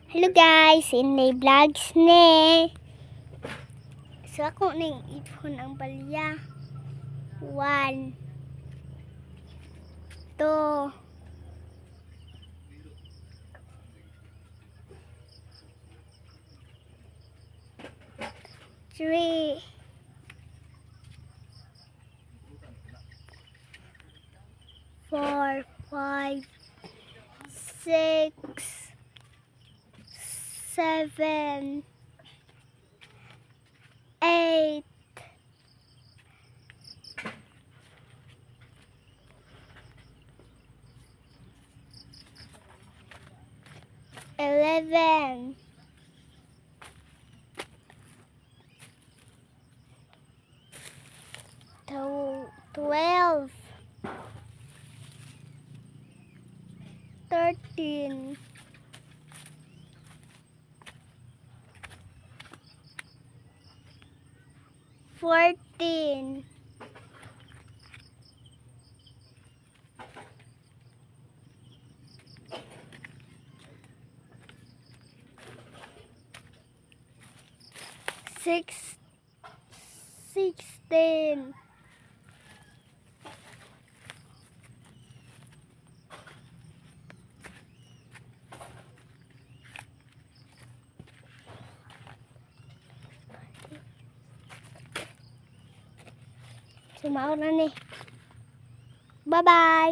Hello guys, Inday Vlogs ni. So ako ning ipon ang balya. One, two, three, four, five, six, seven, eight, 11, 12, 13, 14, 16, Sumao na ni. Bye-bye.